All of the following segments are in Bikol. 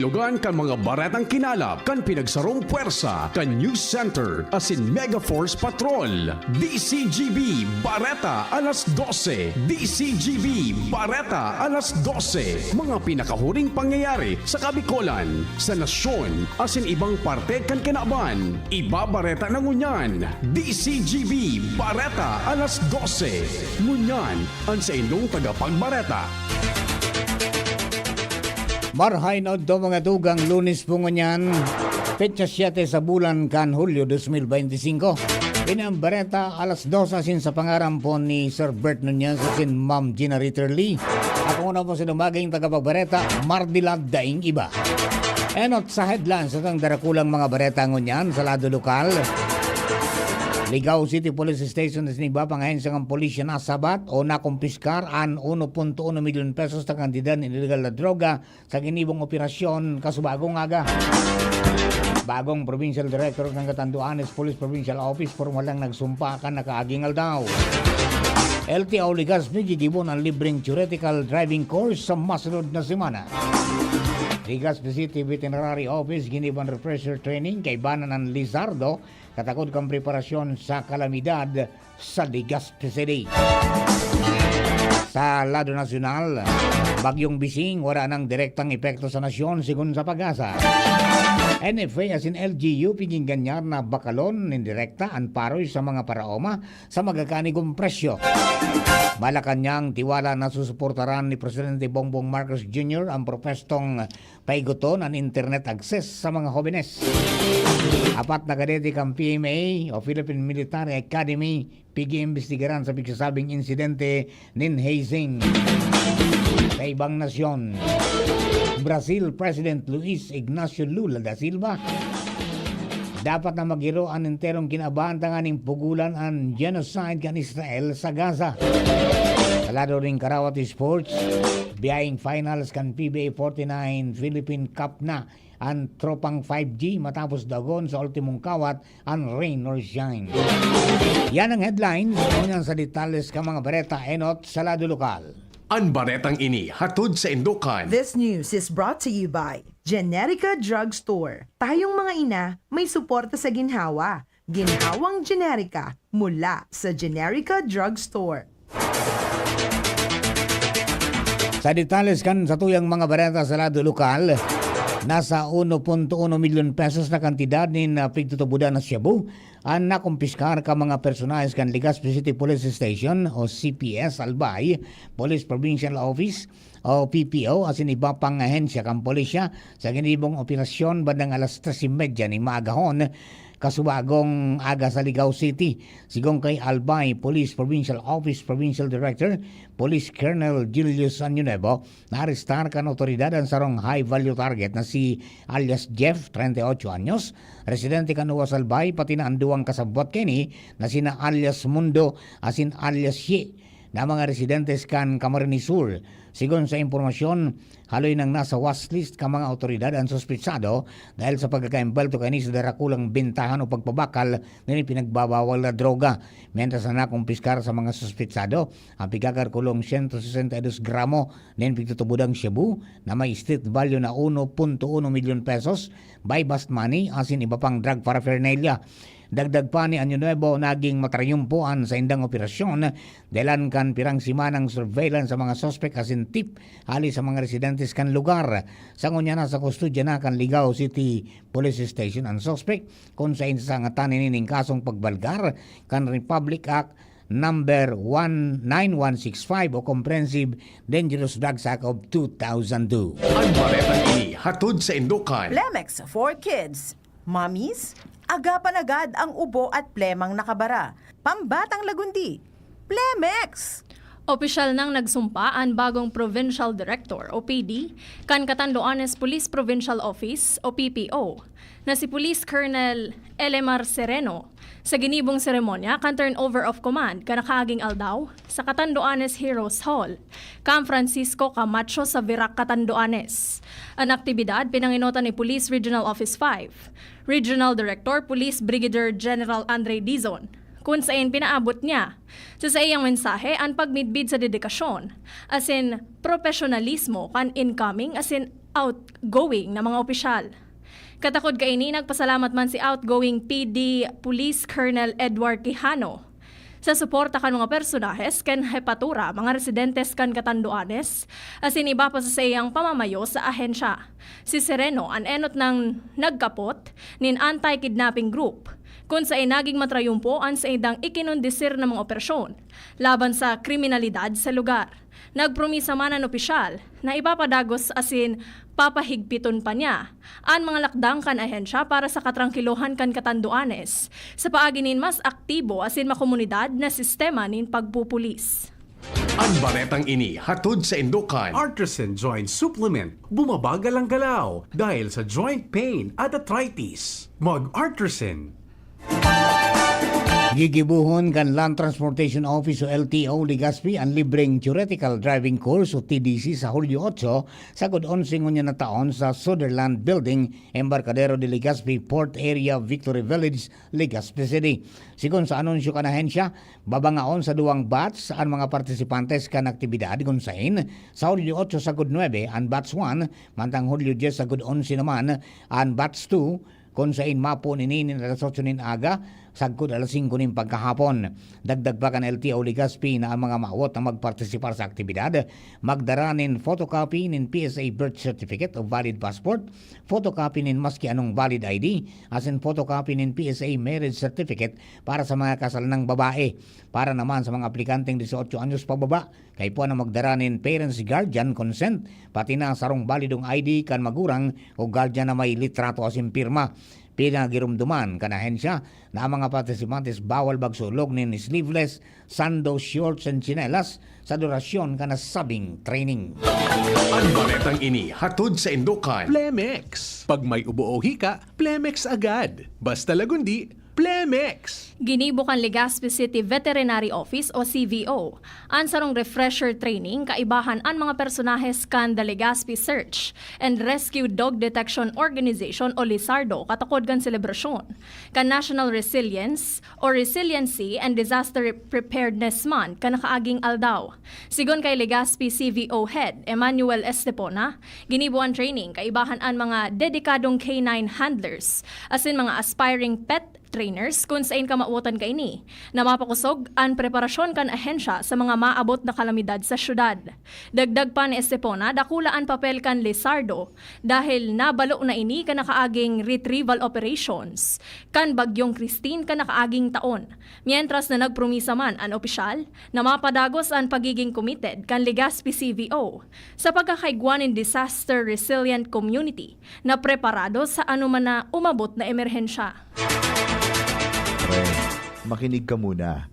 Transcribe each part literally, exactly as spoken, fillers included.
Lugan kan mga baretang kinalap kan pinagsarong pwersa kan News Center asin Mega Force Patrol. D C G B Bareta alas dose. D C G B Bareta alas dose. Mga pinakahuring pangyayari sa Kabikolan, sa nasyon, asin ibang parte kan kinaban. Ibabareta na ngunyan. D C G B Bareta alas dose. Ngunyan, an saindong tagapagbareta. Marhay na udto, mga tugang, Lunes po ngunyan, petsa siyete sa bulan kan Hulyo dos mil beinti singko. Ini an bareta alas dos asin sa pangaran po ni Sir Bert Nunez asin Ma'am Gina Ritterly. Ako na po si dumaging tagapagbareta, Mardilad Daing Iba. Enot sa headlines atong darakulang mga bareta ngunyan sa lado lokal. Ligao City Police Station asin iba pang ahensya kan pulisya nasabat o nakumpiskar an uno punto uno milyon pesos na kantidad nin illegal na droga sa ginibong operasyon kasubagong aga. Bagong Provincial Director kan Catanduanes Police Provincial Office, pormal lang nagsumpa kan nakaaging aldaw. L T O Legazpi gigibon an libreng theoretical driving course sa masunod na semana. Legazpi City Veterinary Office ginibo an refresher training kaiba na an Lizardo, katakod kan preparasyon sa kalamidad sa Legazpi City. Sa lado nasyonal, Bagyong Bising wala nang direktang epekto sa nasyon, sigon sa PAGASA. N F A asin L G U piginganyar na bakalon nin direkta an paroy sa mga paraoma sa magakanigong presyo. Malacañang, tiwala na susuportaran ni Presidente Bongbong Marcos Junior ang propwestong paiguton an internet access sa mga hobenes. Apat na kadete kan P M A o Philippine Military Academy pig-iimbestigaran sa pigsasabing insidente nin hazing. Sa ibang nasyon, Brazil President Luis Ignacio Lula da Silva dapat na magiro an enterong kinaban tanganing pugolan an genocide kan Israel sa Gaza. Sa lado nin karawat sports, biyayeng finals kan P B A forty-nine Philippine Cup na an tropang five G matapos dagon sa ultimong kawat an rain or shine. Yan ang headlines. Ngunyan sa detalles kan mga bareta, enot sa lado lokal. An baretang ini hatod sa indokan. This news is brought to you by Generica Drugstore. Tayong mga ina, may suporta sa ginhawa. Ginhawang Generica, mula sa Generica Drugstore. Sa detalles kan satuyang mga bareta sa lado lokal, nasa uno punto uno milyon pesos na kantidad nin, ah, pigtutubodan na shabu an nakumpiskar kan mga personahes kan Legazpi City Police Station o C P S Albay, Police Provincial Office o P P O asin iba pang ahensya kan pulisya sa ginibong operasyon bandang alas tres y media nin maagahon, kasubagong aga sa Ligao City. Sigon kay Albay Police Provincial Office Provincial Director, Police Colonel Julius Año Nuevo, naarestar kan awtoridad an sarong high value target na si alias Jeff, treinta y ocho anyos, residente kan Uwas Albay, pati na an duwang kasabwat kaini na sina alias Mundo asin alias Ye, na mga residentes kan Camarines Sur. Sigon sa impormasyon, haloy nang nasa watch list kan mga awtoridad an suspetsado dahil sa pagkakaembwelto kaini sa darakulang bentahan o pagpabakal nin pinagbabawal na droga. Mientras na nakumpiskar sa mga suspetsado ang pigkakalkulong sento sesenta y dos gramo nin pigtutubodang shabu na may street value na uno punto uno milyon pesos, buy-bust money asin iba pang drug paraphernalia. Dagdag pa ni Año Nuevo, naging matrayumpo an saindang operasyon dahelan kan pirang semanang surveillance sa mga suspek asin tip hali sa mga residentes kan lugar. Sa ngunyan, nasa kustodya na kan Ligao City Police Station an suspek, kun saen sasangatan ini nin kasong pagbalgar kan Republic Act number one nine one six five o Comprehensive Dangerous Drugs Act of two thousand two. An baretang ini hatod sa indokan. Plemex for Kids. Mommies, agapan agad ang ubo at plemang nakabara. Pambatang lagundi. Plemex! Opisyal nang nagsumpa an bagong Provincial Director o P D kan Catanduanes Police Provincial Office o P P O na si Police Colonel Elemar Sereno sa ginibong seremonya kan turnover of command kan nakaaging aldaw sa Catanduanes Heroes Hall, kan Francisco Camacho sa Virac, Catanduanes. An aktibidad pinangenotan ni Police Regional Office five, Regional Director Police Brigadier General Andre Dizon, kun saen pinaabot niya sa saiyang mensahe an pagmidbid sa dedikasyon asin propesyonalismo kan incoming asin outgoing na mga opisyal. Katakod kaini, nagpasalamat man si outgoing P D Police Colonel Edward Quijano sa suporta kan mga personahes kan hepatura, mga residentes kan Catanduanes, asin iba pa sa saiyang pamamayo sa ahensya. Si Sereno an enot nang nagkapot nin anti-kidnapping group, kun saen naging matrayumpo an saindang ikinondisir na mga operasyon laban sa kriminalidad sa lugar. Nagpromisa man an opisyal na ipapadagos asin papahigpiton pa niya an mga lakdang kan ahensya para sa katrangkilohan kan Catanduanes, sa paagi nin mas aktibo asin makomunidad na sistema nin pagpupulis. An baretang ini hatod saindo kan Artisan Joint Supplement. Bumabagal ang galaw dahil sa joint pain at arthritis. Mag-Artisan. Gigibohon kan Land Transportation Office o L T O Legazpi an libreng theoretical driving course o T D C sa Hulyo otso, sagkod onse ngunyan na taon sa Sutherland Building, Embarcadero de Legazpi, Port Area, Victory Village, Legazpi City. Sigon sa anunsyo kan ahensya, babangaon sa duwang batch an mga partisipantes kan aktibidad, kun saen sa Hulyo otso sagkod nuebe an batch one, mantang Hulyo dyes sagkod onse naman an batch two, kun saen mapoon ini nin alas otso nin aga sagkod alas singko nin pagkahapon. Dagdag pa kan L T O Legazpi na ang mga mawot na magpartisipar sa aktibidad magdara nin photocopy nin P S A birth certificate o valid passport, photocopy nin maski anong valid I D, asin photocopy nin P S A marriage certificate para sa mga kasal nang babae. Para naman sa mga aplikanteng dieciocho anyos pababa, kaipuhan na magdara nin parents guardian consent, pati na sarong balidong I D kan magurang o guardian na may litrato asin pirma. Pinagiromdoman kan ahensya na ang mga partisipantes bawal magsulog nin sleeveless, sando, shorts and tsinelas sa durasyon kan nasabing training. An baretang ini hatod saindo kan Plemex. Pag may ubo o hika, Plemex agad. Basta Lagundi, Plemex! Ginibo kan Legazpi City Veterinary Office o C V O an sarong refresher training kaibahan an mga personahes kan The Legazpi Search and Rescue Dog Detection Organization o Lizardo katakod kan selebrasyon kan National Resilience o Resiliency and Disaster Preparedness Month kan nakaaging aldaw. Sigon kay Legazpi C V O Head Emmanuel Estepona, ginibo an training kaibahan an mga dedikadong canine handlers asin mga aspiring pet trainers kun saen kamawotan kaini na mapakosog an preparasyon kan ahensya sa mga maabot na kalamidad sa syudad. Dagdag pa ni Estepona, dakula an papel kan Lizardo dahil nabalo na ini kan nakaaging retrieval operations kan Bagyong Christine kan nakaaging taon, mientras na nagpromisa man an opisyal na mapadagos an pagiging committed kan Legazpi C V O sa pagkakaigwa nin disaster resilient community na preparado sa anoman na umabot na emerhensya. Pre, makinig ka muna.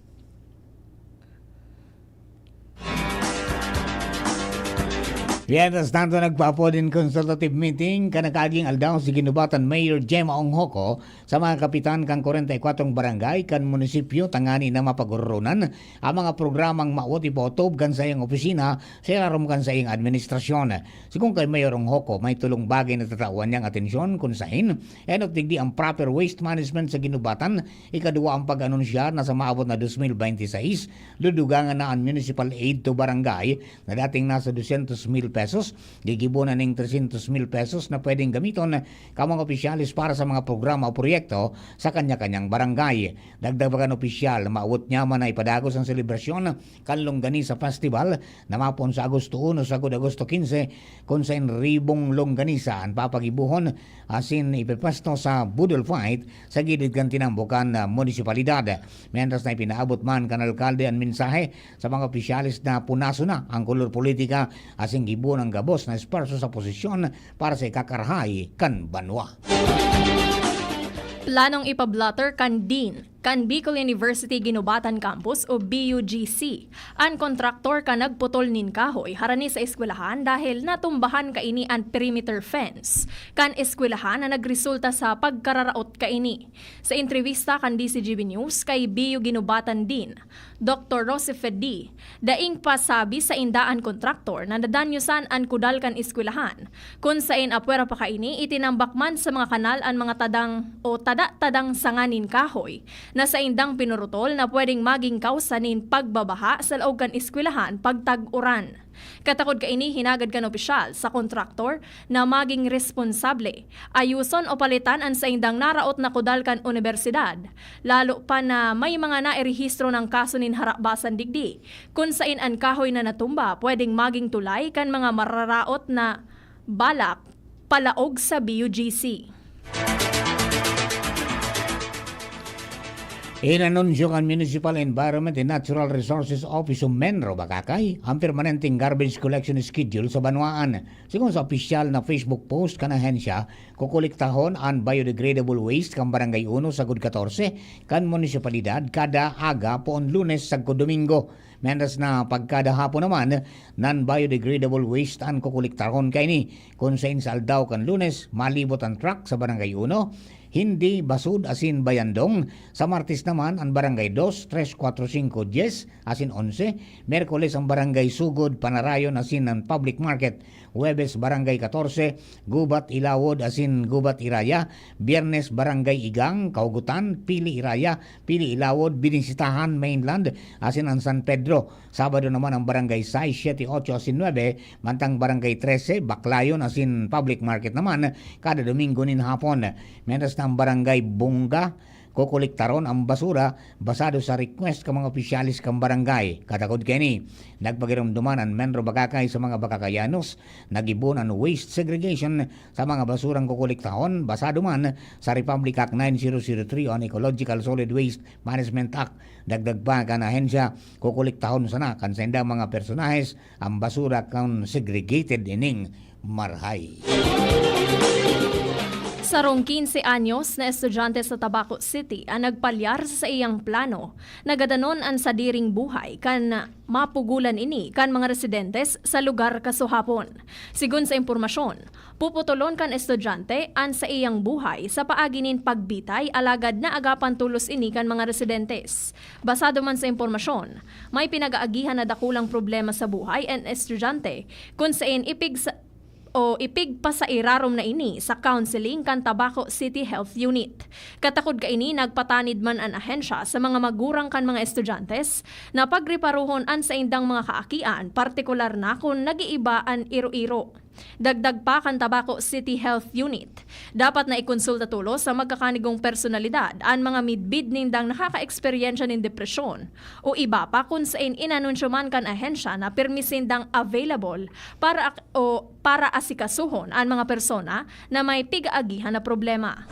Mientras tanto, nagpapo din consultative meeting kan nakaaging aldaw si Guinobatan Mayor Gemma Onghoco sa mga kapitan kan kwarenta y kwatro barangay kan munisipyo tangani na mapagororonan ang mga programang mawot ipaotob kan saiyang opisina sa ilarom kan saiyang administrasyon. Sigon kay Mayor Onghoco, may tolong bagay na tatawan niyang atensyon kun saen enot digdi ang proper waste management sa Guinobatan, ikaduwa ang pag-anunsyar na sa maabot na dos mil bente y seis, dudugangan na an municipal aid to barangay na dating nasa dosyentos mil pesos, gigibo na ning tresyentos mil pesos na pwedeng gamiton kan mga opisyales para sa mga programa o proyekto sa kanya-kanyang barangay. Dagdag pa kan opisyal, maawot niya man na ipadagos ang selebrasyon kan Longganisa Festival na mapoon sa Agosto uno sagkod Agosto quince, kun saen ribong longganisa an papagibohon asin ipepwesto sa boodle fight sa gilid kan tinambo kan munisipalidad. Mientras na ipinaabot man kan alkalde an mensahe sa mga opisyales na punaso na ang kolor politika asin gibohon an gabos na esparso sa posisyon para sa ikakarahay kan banwa. Planong ipa-blotter kan Dean kan Bicol University Guinobatan Campus o B U G C an kontraktor kan nagputol nin kahoy harani sa eskwelahan dahil natumbahan kaini an perimeter fence kan eskwelahan na nagresulta sa pagkararaot kaini. Sa entrevista kan D Z G B News kay B U Guinobatan Dean, Doktor Rosifed D, daing pasabi sainda an kontraktor na nadanyosan an kudal kan eskwelahan, kun saen apwera pa kaini itinambak man sa mga kanal an mga tadang o tada-tadang sanga nin kahoy na saindang pinurutol na pwedeng maging kausa nin pagbabaha sa laog kan eskwelahan pagtag-uran. Katakod kaini, hinagad kan opisyal sa kontraktor na maging responsable, ayuson o palitan an saindang naraot na kudal kan unibersidad, lalo pa na may mga nairehistro nang kaso nin harabasan digdi, kun sain an kahoy na natumba pwedeng maging tulay kan mga mararaot na balak palaog sa B U G C. Inanunsyo kan Municipal Environment and Natural Resources Office o MENRO Bacacay ang permanenteng garbage collection schedule sa banwaan. Sigon sa opisyal na Facebook post kan ahensya, kokolektahon an biodegradable waste kan Barangay Uno sagkod katorse kan munisipalidad kada aga poon Lunes sagkod Domingo. Mientras na pagkada hapon naman, non-biodegradable waste an kokolektahon kaini, kun sain sa aldaw kan Lunes, malibot an truck sa Barangay Uno, Hindi, Basud asin Bayandong, sa Martes naman an Barangay Dos, Tres, Kuwatro, Singko, Dyes asin Onse, Miyerkules an Barangay Sugod, Panarayon asin an Public Market, Huwebes Barangay Katorse, Gubat Ilawod asin Gubat Iraya, Biyernes Barangay Igang, Kahugutan, Pili Iraya, Pili Ilawod, Binisitahan, Mainland asin an San Pedro. Sabado naman ang Barangay sais, siyete, otso asin nuebe, mantang Barangay trese, Baclayon asin Public Market naman kada Domingo nin hapon. Mientras na ang Barangay Bunga, kokolektaron ang basura basado sa request kan mga opisyales kan barangay. Katakod kaini, nagpagiromdoman an MENRO Bacacay sa mga Bacacayanos na gibohon an waste segregation sa mga basurang kokolektahon basado man sa Republic Act nine zero zero three on Ecological Solid Waste Management Act. Dagdag pa kan ahensya, kokolektahon sana kan saindang mga personahes ang basura kan segregated ining marahay. Sarong quince anyos na estudyante sa Tabaco City an nagpalyar sa saiyang plano na gadanon an sadiring buhay kan mapugolan ini kan mga residentes sa lugar kasuhapon. Sigon sa impormasyon, puputolon kan estudyante an saiyang buhay sa paagi nin pagbitay, alagad naagapan tolos ini kan mga residentes. Basado man sa impormasyon, may pinag-aagihan na dakulang problema sa buhay an estudyante, kun sain ipigsa-, o ipigpasairarom na ini sa counseling kan Tabaco City Health Unit. Katakod kaini, nagpatanid man an ahensya sa mga magurang kan mga estudyante na pagreparohon an saindang mga kaakian, partikular na kun nag-iiba an iro-iro. Dagdag pa kan Tabaco City Health Unit, dapat na ikonsulta tolos sa magkakanigong personalidad an mga midbid nindang nakakaeksperyensya nin depresyon o iba pa kun sain inanunsyo man kan ahensya na pirmi sindang available para ak-, o para asikasuhon an mga persona na may pigaagihan na problema.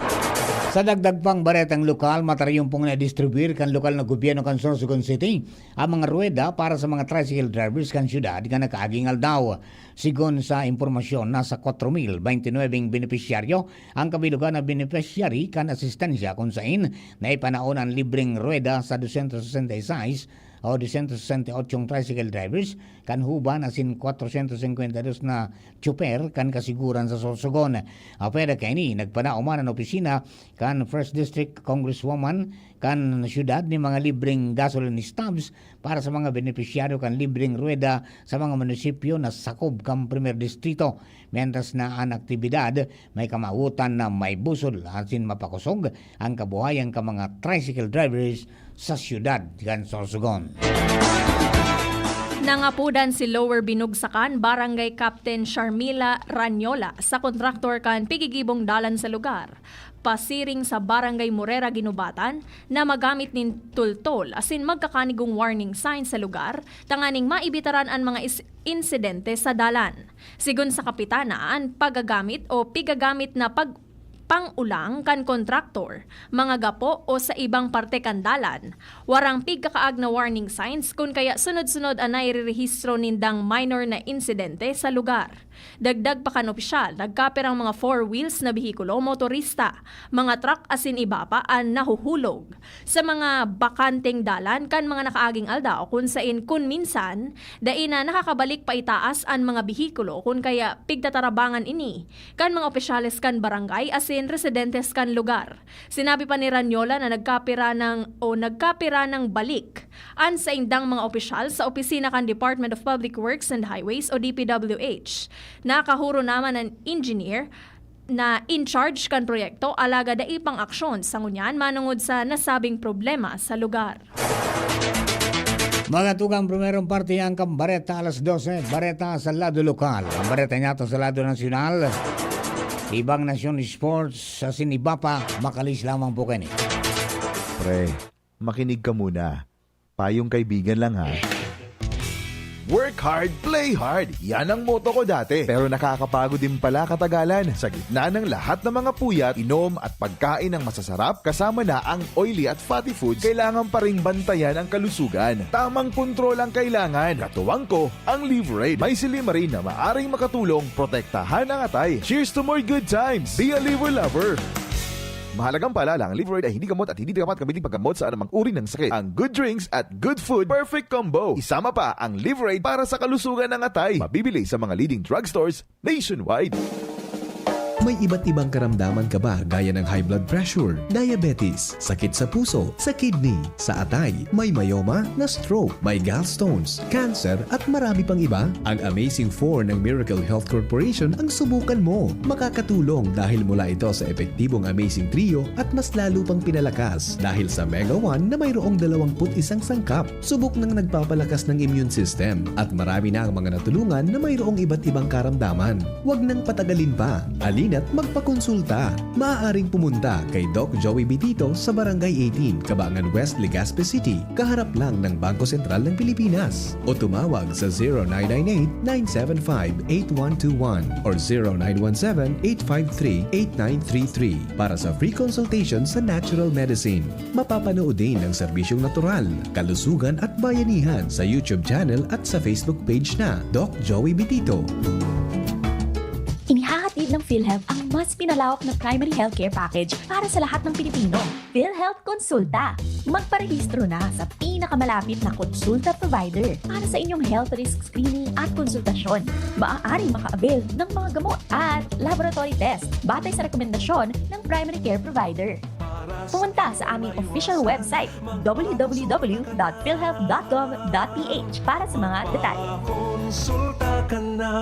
Sa dagdag pang baretang lokal, matariyumpong nadistribuir kan lokal na gobyerno kan Sorsogon City ang mga ruweda para sa mga tricycle drivers kan syudad kan nakaaging aldaw. Sigon sa impormasyon, nasa kwatro mil beintinuebeng benepisyaryo ang kabilugan na benepisyari kan asistensya, kun sain naipanaon an libreng ruweda sa dosyentos sesenta y seis o dosyentos sesenta y ocho tricycle drivers kan Huban asin kwatrosyentos singkwenta y dos na tsoper kan Kasiguran sa Sorsogon. Apwera kaini, nagpanao man an opisina kan First District Congresswoman kan syudad nin mga libreng gasoline stubs para sa mga benepisyaryo kan libreng ruweda sa mga munisipyo na sakob kan Primer Distrito, mientras na an aktibidad may kamawotan na maibusol asin mapakosog an kabuhayan kan mga tricycle drivers sa syudad kan Sorsogon. Nangapodan si Lower Binugsakan Barangay Captain Sharmila Ranyola sa kontraktor kan pigigibong dalan sa lugar, pasiring sa Barangay Morera, Guinobatan, na magamit nin tultol asin magkakanigong warning sign sa lugar tanganing maibitaran an mga is-, insidente sa dalan. Sigon sa kapitana, an paggagamit o pigagamit na pag-, pang-ulang kan kontraktor, mga gapo o sa ibang parte kan dalan, warang pigkakaag na warning signs kun kaya sunod-sunod an nairerehistro nindang minor na insidente sa lugar. Dagdag pa kan opisyal, nagkapirang mga four wheels na behikulo, motorista, mga truck asin iba pa an nahuhulog sa mga bakanteng dalan kan mga nakaaging aldaw, kun sain kun minsan, dai na nakakabalik paitaas an mga behikulo kun kaya pigtatarabangan ini kan mga opisyales kan barangay asin residentes kan lugar. Sinabi pa ni Ranyola na nagkapira ng, o nagkapira ng balik an saindang mga opisyal sa opisina kan Department of Public Works and Highways o D P W H. Nakahuro naman an engineer na in charge kan proyekto, alagad dai pang aksyon sa ngunyan manongod sa nasabing problema sa lugar. Mga tugang, primerong parte yan kan bareta alas dose, bareta sa lado lokal. Ang bareta niyato sa lado nasyonal, Ibang Nasyon Sports, asin iba pa, makalis lamang po kani. Pre, makinig ka muna. Payong kaibigan lang, ha. Work hard, play hard. Yan ang motto ko dati. Pero nakakapagod din pala katagalan. Sa gitna ng lahat ng mga puyat, inom at pagkain ng masasarap, kasama na ang oily at fatty foods, kailangan pa ring bantayan ang kalusugan. Tamang kontrol ang kailangan. Katuwang ko, ang Liverade. May silimarin na maaring makatulong protektahan ang atay. Cheers to more good times! Be a Liver Lover! Mahalagang paalala, ang Liverade ay hindi gamot at hindi dapat gamitin paggamot sa anumang uri ng sakit. Ang good drinks at good food, perfect combo. Isama pa ang Liverade para sa kalusugan ng atay. Mabibili sa mga leading drugstores nationwide. May iba't ibang karamdaman ka ba, gaya ng high blood pressure, diabetes, sakit sa puso, sa kidney, sa atay, may myoma, na-stroke, may gallstones, cancer, at marami pang iba? Ang Amazing four ng Miracle Health Corporation ang subukan mo. Makakatulong dahil mula ito sa epektibong Amazing Trio at mas lalo pang pinalakas dahil sa Mega one na mayroong dalawang put isang sangkap. Subok nang nagpapalakas ng immune system at marami na ang mga natulungan na mayroong iba't ibang karamdaman. Huwag nang patagalin pa. Halina't magpakonsulta. Maaaring pumunta kay Doc Joey Bitito sa Barangay eighteen, Cabangan West, Legazpi City, kaharap lang ng Bangko Sentral ng Pilipinas. O tumawag sa zero nine nine eight, nine seven five, eight one two one or zero nine one seven, eight five three, eight nine three three para sa free consultation sa natural medicine. Mapapanood din ang serbisyong natural, kalusugan at bayanihan sa YouTube channel at sa Facebook page na Doc Joey Bitito. Inihahatid ng PhilHealth ang mas pinalawak na primary healthcare package para sa lahat ng Pilipino. PhilHealth Konsulta. Magparehistro na sa pinakamalapit na konsulta provider para sa inyong health risk screening at konsultasyon. Maaaring maka-avail ng mga gamot at laboratory test batay sa rekomendasyon ng primary care provider. Pumunta sa aming official website, w w w dot philhealth dot gov dot p h, para sa mga detalye. Konsulta ka na.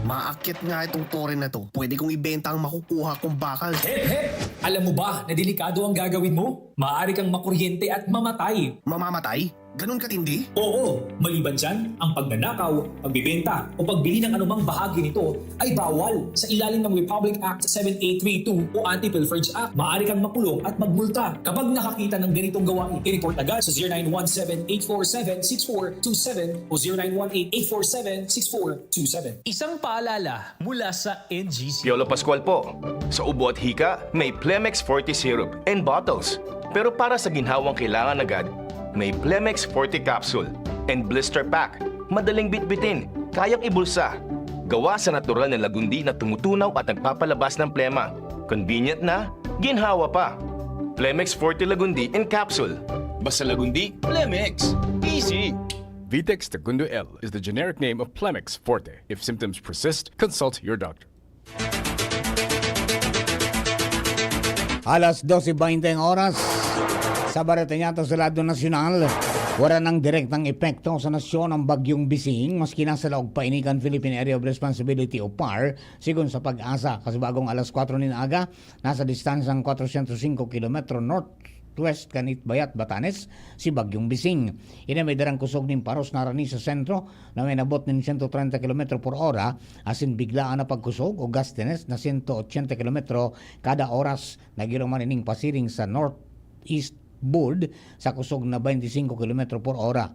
Maakyat nga itong tore na to. Pwede kong ibenta ang makukuha kong bakal. Hep, hep! Alam mo ba na delikado ang gagawin mo? Maaari kang makuryente at mamatay. Mamamatay? Ganun katindi? Oo, maliban dyan, ang pagnanakaw, pagbibenta, o pagbili ng anumang bahagi nito ay bawal sa ilalim ng Republic Act seven eight three two o Anti-Pilferage Act. Maaari kang makulong at magmulta kapag nakakita ng ganitong gawain. I-report agad sa zero nine one seven, eight four seven, six four two seven o zero nine one eight, eight four seven, six four two seven. Isang paalala mula sa N G C. Piolo Pascual po. Sa ubo at hika, may Plemex Forte Syrup and bottles. Pero para sa ginhawang kailangan agad, may Plemex Forte Capsule and Blister Pack. Madaling bitbitin, kayang ibulsa. Gawa sa natural na lagundi na tumutunaw at nagpapalabas ng plema. Convenient na, ginhawa pa. Plemex Forte Lagundi in Capsule. Basta Lagundi, Plemex. Easy! Vitex Tagundo L is the generic name of Plemex Forte. If symptoms persist, consult your doctor. Alas dose baynte ang oras. Sa bareta niyato sa lado nasyonal, wala nang direktang epekto sa nasyon ang Bagyong Bising, maski nasa laog pa ini kan Philippine Area of Responsibility o PAR, sigon sa PAGASA. Kasubagong alas kwatro nin aga, nasa distansyang kwatrosyentos singko kilometro northwest kan Itbayat, Batanes, si Bagyong Bising. Ini may darang kusog nin paros na harani sa sentro na may nabot nin sento treinta kilometro por ora, asin biglaan na pagkusog o gustiness na sento ochenta kilometro kada oras. Nagiruman ining pasiring sa northeast board sa kusog na baynte singko kilometro por ora.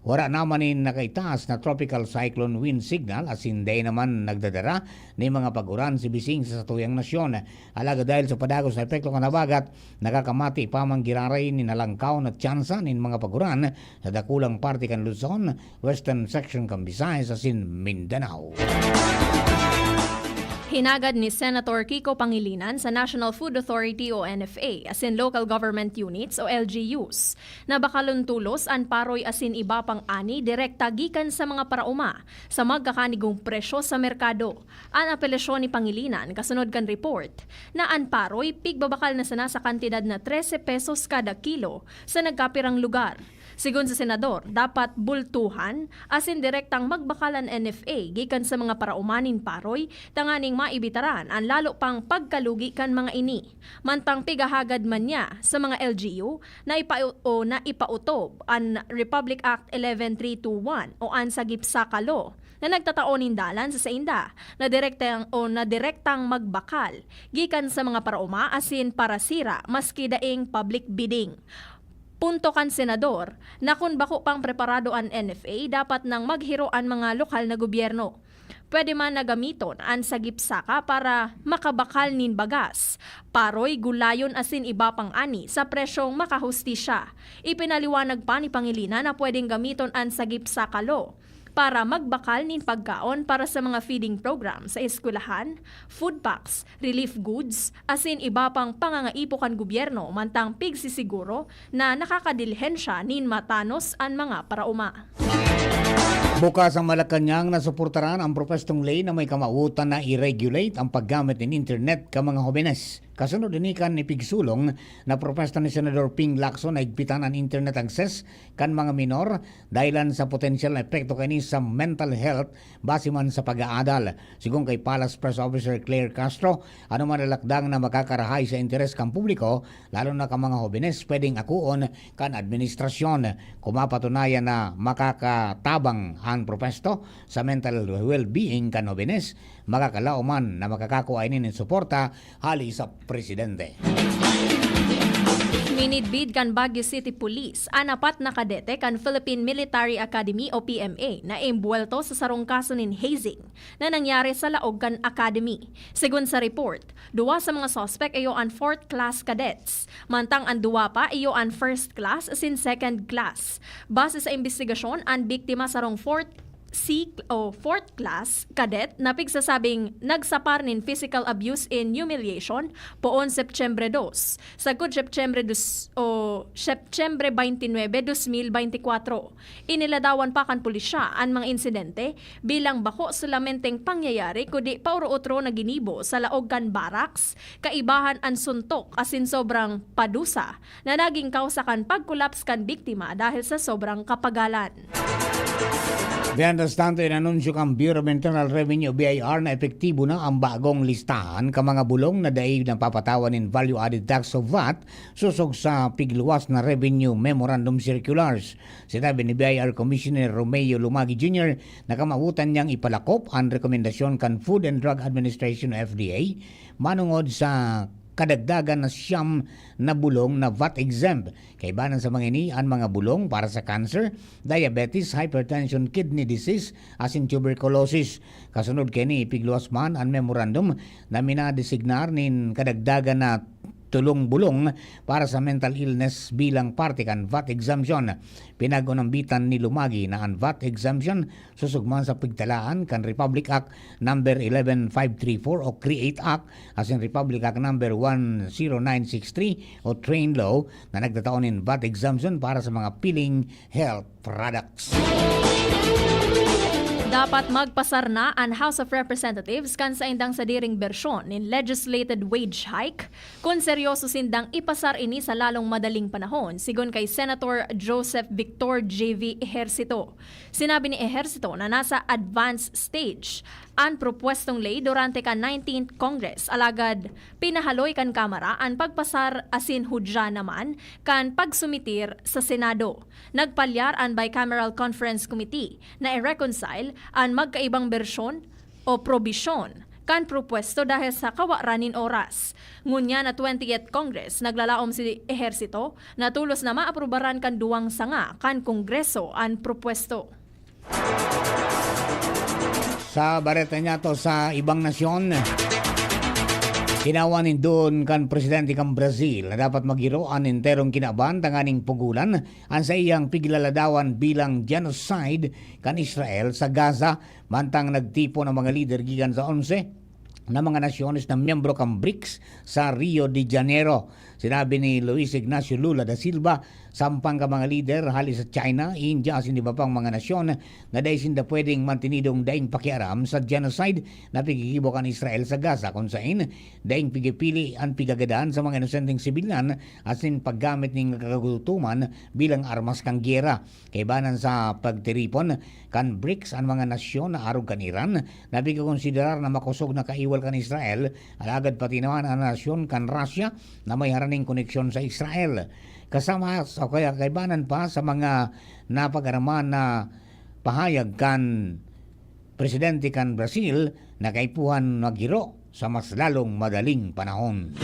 Wara naman nin nakaitaas na tropical cyclone wind signal, asin dai naman nagdadara nin mga pag-uran si Bising sa satuyang nasyon. Alagad dahil sa padagos na epekto kan habagat, nakakamati pa man giraray nin halangkaw na tsansa nin mga pag-uran sa dakulang parte kan Luzon, western section kan Visayas asin Mindanao. Hinagad ni Senator Kiko Pangilinan sa National Food Authority o N F A asin local government units o L G Us na bakalon tolos an paroy asin iba pang ani direkta gikan sa mga paraoma sa magkakanigong presyo sa merkado. An apelasyon ni Pangilinan kasunod kan report na an paroy pigbabakal na sana sa kantidad na trese pesos kada kilo sa nagkapirang lugar. Sigon sa senador, dapat bultuhan asin direktang magbakal an N F A gikan sa mga paraoma nin paroy tanganing maibitaran an lalo pang pagkalugi kan mga ini. Mantang pigahagad man niya sa mga L G U na ipa-, o na ipautob an Republic Act eleven three two one o an Sagip Saka Law na nagtatao nin dalan sa sainda na direktang o na direktang magbakal gikan sa mga paraoma asin parasira maski daing public bidding. Punto kan senador na kun bako pang preparado an N F A, dapat nang maghiro an mga lokal na gobyerno. Pwede man na gamiton an Sagip Saka para makabakal nin bagas, paroy, gulayon asin iba pang ani sa presyong makahustisya. Ipinaliwanag pa ni Pangilinan na pwedeng gamiton an Sagip Saka Law para magbakal nin pagkaon para sa mga feeding program sa eskwelahan, food packs, relief goods, asin iba pang pangangaipo kan gobyerno mantang pigsisiguro na nakakadilihensya nin matanos an mga paraoma. Bukas ang Malacañang na suportaran ang propwestong ley na may kamawotan na i-regulate ang paggamit nin internet kan mga hobenes. Kasunod ini kan ipigsulong na propwesta ni Senador Ping Lacson na higpitan an internet access kan mga minor dahilan sa potensyal na epekto kaini sa mental health base man sa pag-aadal. Sigon kay Palace Press Officer Claire Castro, anoman na lakdang na makakarahay sa interes kan publiko, lalo na kan mga hobenes, pwedeng akoon kan administrasyon. Kung mapatunayan na makakatabang an propwesto sa mental well-being kan hobenes, makakalaom man na makakakua ini nin suporta hali sa presidente. Minidbid kan Baguio City Police an apat na kadete kan Philippine Military Academy o P M A na imbuwelto sa sarong kaso nin hazing na nangyari sa laog kan academy. Sigon sa report, duwa sa mga suspek iyo an fourth class cadets, mantang an duwa pa iyo an first class asin second class. Base sa imbestigasyon, an biktima sarong fourth C o fourth class cadet na pigsasabing nagsapar nin physical abuse and humiliation poon Setyembre dos, sagkod Setyembre dos o Setyembre twenty-nine, dos mil beintikwatro. Iniladawan pa kan pulisya an mga insidente bilang bako solamenteng pangyayari kundi paoro-otro na ginibo sa laog kan barracks, kaibahan an suntok asin sobrang padusa na naging kausa kan pag-collapse kan biktima dahil sa sobrang kapagalan. Mientras tanto, inanunsyo kan Bureau of Internal Revenue o B I R na epektibo na ang bagong listahan kan mga bulong na dai napapatawan nin value-added tax o VAT sosog sa pigluwas na Revenue Memorandum Circulars. Sinabi ni B I R Commissioner Romeo Lumagi Junior na kamawotan niyang ipalakop an rekomendasyon kan Food and Drug Administration o F D A manongod sa kadagdagan na siyam na bulong na VAT exempt. Kaibanan sa mga ini, an mga bulong para sa cancer, diabetes, hypertension, kidney disease, asin tuberculosis. Kasunod kaini, ipigluwas man an memorandum na minadesignar nin kadagdagan na tolong bulong para sa mental illness bilang parte kan VAT exemption. Pinag-unambitan ni Lumagi na an VAT exemption sosog man sa pigtalaan kan Republic Act Number eleven five three four o CREATE Act asin Republic Act Number one zero nine six three o TRAIN Law na nagtatao nin VAT exemption para sa mga piling health products. Dapat magpasar na an House of Representatives kan saindang sadiring bersyon nin legislated wage hike kun seryoso sindang ipasar ini sa lalong madaling panahon, sigon kay Senator Joseph Victor J V Ejercito. Sinabi ni Ejercito na nasa advanced stage an propwestong ley durante kan nineteenth Congress, alagad pinahaloy kan Kamara an pagpasar asin hudya naman kan pagsumitir sa Senado. Nagpalyar an Bicameral Conference Committee na i-reconcile an magkaibang bersyon o probisyon kan propwesto dahil sa kawaran nin oras. Ngunyan na twentieth Congress, naglalaom si Ejercito na tolos na maaprubaran kan duwang sanga kan Kongreso an propwesto. Sa bareta niya to sa ibang nasyon, tinawan nin duon kan presidente kan Brazil na dapat maghiro an enterong kinaban tanganing pugolan an saiyang piglaladawan bilang genocide kan Israel sa Gaza, mantang nagtipon ang mga lider gikan sa onse na mga nasyones na miyembro kan brics sa Rio de Janeiro. Sinabi ni Luis Ignacio Lula da Silva, sampang ka mga lider hali sa China, India asin iba pang mga nasyon na dai sinda pwedeng mantinidong daing pakiaram sa genocide na piggigibo kan Israel sa Gaza, kun saen daing pigipili an pigagadan sa mga inosenteng sibilyan asin paggamit nin kagutoman bilang armas kan giyera. Kaibanan sa pagtiripon kan brics an mga nasyon na arog kan Iran na pigkokonsiderar na makosog na kaiwal kan Israel, alagad pati naman an nasyon kan Russia na may haraning koneksyon sa Israel. Kasama sa, o kaya kaibanan pa sa mga napag-araman na pahayag kan presidente kan Brazil na kaipuhan maghiro sa mas lalong madaling panahon.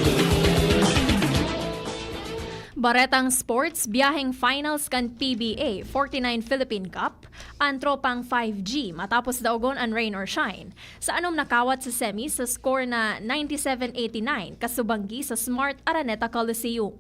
Baretang sports, biyaheng finals kan P B A forty-nine Philippine Cup, an tropang five G matapos daogon an rain or shine. Sa anom na kawat sa semi sa score na ninety-seven eighty-nine, kasubanggi sa Smart Araneta Coliseum.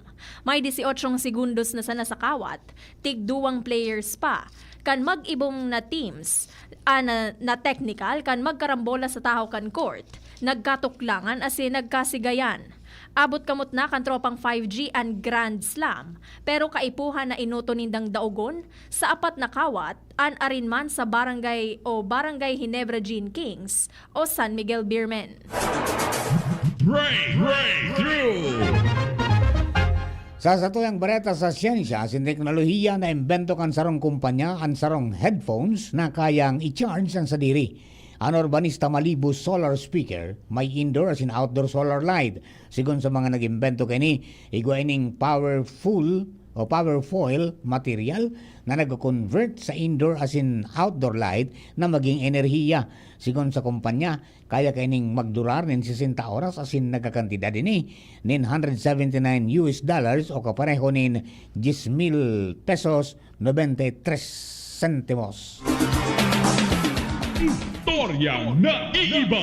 May dieciocho segundos na sana sa kawat, tig duwang players pa. Kan mag-ibong na teams, ah, na, na technical, kan magkarambola sa tahaw kan court, nagkatuklangan asin nagkasigayan. Abot kamot na kan tropang five G an Grand Slam, pero kaipuhan na inoto nindang daogon sa apat na kawat an arin man sa Barangay o Barangay Ginebra Gin Kings o San Miguel Beermen. Break, breakthrough. Sa satuyang bareta sa siyensya asin teknolohiya, naimbento kan sarong kumpanya an sarong headphones na kayang i-charge an sadiri. An Urbanista Malibu solar speaker may indoor asin outdoor solar light. Sigon sa mga nag-imbento kaini, igwa ining powerful o power foil material na nagko-convert sa indoor asin outdoor light na maging enerhiya. Sigon sa kumpanya, kaya kaining magdurar nin sesenta oras asin nagkakantidad ini nin hundred seventy-nine U S dollars o kapareho nin diyes mil pesos nobenta y tres sentimos. Istorya na iiba.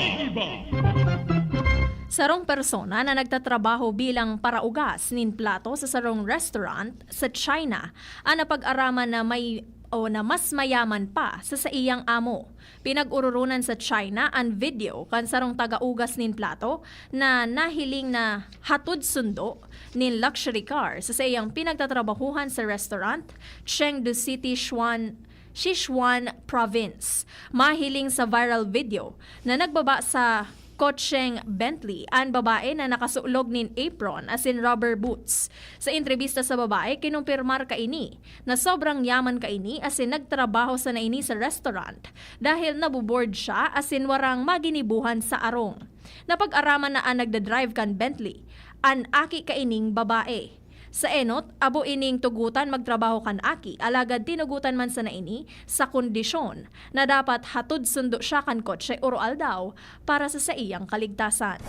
Sarong persona na nagtatrabaho bilang paraugas nin plato sa sarong restaurant sa China an napag-araman na may o na mas mayaman pa sa saiyang amo. Pinag-ororonan sa China an video kan sarong taga-ugas nin plato na nahiling na hatod sundo nin luxury car sa saiyang pinagtatrabahuhan sa restaurant, Chengdu City, Shuan, Sichuan Province. Mahiling sa viral video na nagbaba sa kotseng Bentley an babae na nakasulog nin apron asin rubber boots. Sa entrebista sa babae, kinumpirmar kaini na sobrang yaman kaini asin nagtrabaho sana ini sa restaurant dahil nabobored siya asin warang maginibuhan sa arong. Napag-araman na an nagdadrive kan Bentley, an aki kaining babae. Sa enot, abo ining tugotan magtrabaho kan aki, alagad tinugotan man sana ini sa kondisyon na dapat hatod sundo siya kan kotse oro-aldaw para sa saiyang kaligtasan.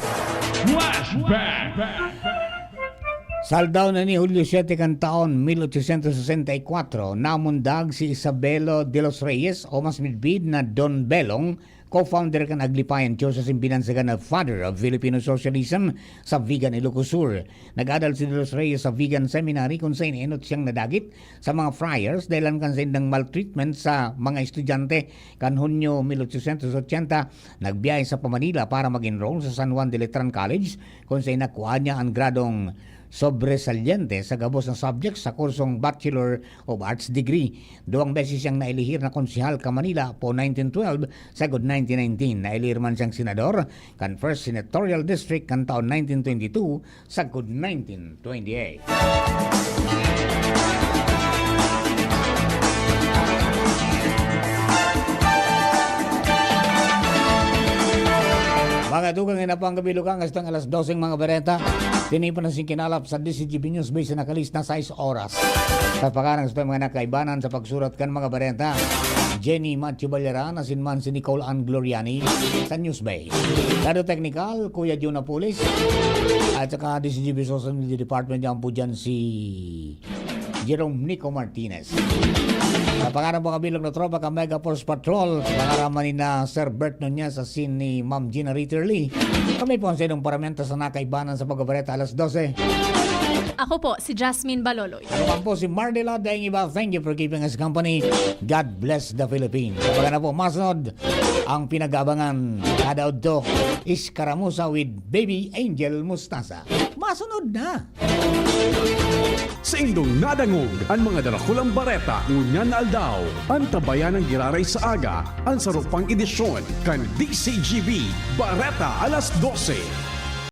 Flashback! Sa aldaw na ni Hulyo siete kan taon mil ochocientos sesenta y cuatro, namundag si Isabelo de los Reyes, o mas midbid na Don Belong, co-founder kan Aglipayan Church asin binansagan na Father of Filipino Socialism sa Vigan, Ilocos Sur. Nag-adal si De los Reyes sa Vigan Seminary, kun saen enot siyang nadagit sa mga friars dahelan kan saindang maltreatment sa mga estudyante. Kan Hunyo mil ochocientos ochenta, nagbiyahe sa pa Manila para mag-enroll sa San Juan de Letran College, kun saen nakuha niya an gradong sobresaliente sa gabos na subjects sa kursong Bachelor of Arts degree. Duwang beses siyang naelehir na konsehal kan Manila po nineteen twelve sagkod nineteen nineteen. Naelehir man siyang senador kan First Senatorial District kan taon nineteen twenty-two sagkod nineteen twenty-eight. Mga tugang, yan na po ang Gabi Lukang, hasta ang alas doseng mga bareta. Tinipan na sing kinalap sa D Z G B News Base na kalis na sais oras. Sa pagkarang sa mga nakaibanan sa pagsurat kan mga bareta, Jenny Matthew Ballaran, asin man si Nicole Ann Gloriani sa News Base. Lado Technical, Kuya Jun Apulis, at saka D Z G B Social Media Department, yan po dyan si Jerome Nico Martinez. Sa pangaran po kabilog na tropa ka Mega Force Patrol, pangaran man ni na Sir Bert Nunez, asin ni Ma'am Gina Ritterly. Kami po ang sainong paramenta sa nakaibanan sa pagbabareta alas dose. Ako po, si Jasmine Baloloy. Ako man po si Mardy Ladeng Iba. Thank you for keeping us company. God bless the Philippines. Sa na po, masunod ang pinag-aabangan kada udto, Iskaramuza with Baby Angel Mostaza. Masunod na! Sa indong nadangog an mga darakulang bareta ngunyan na aldaw, antabayan ang giraray sa aga, an sarupang edisyon kan D C G B Bareta alas dose.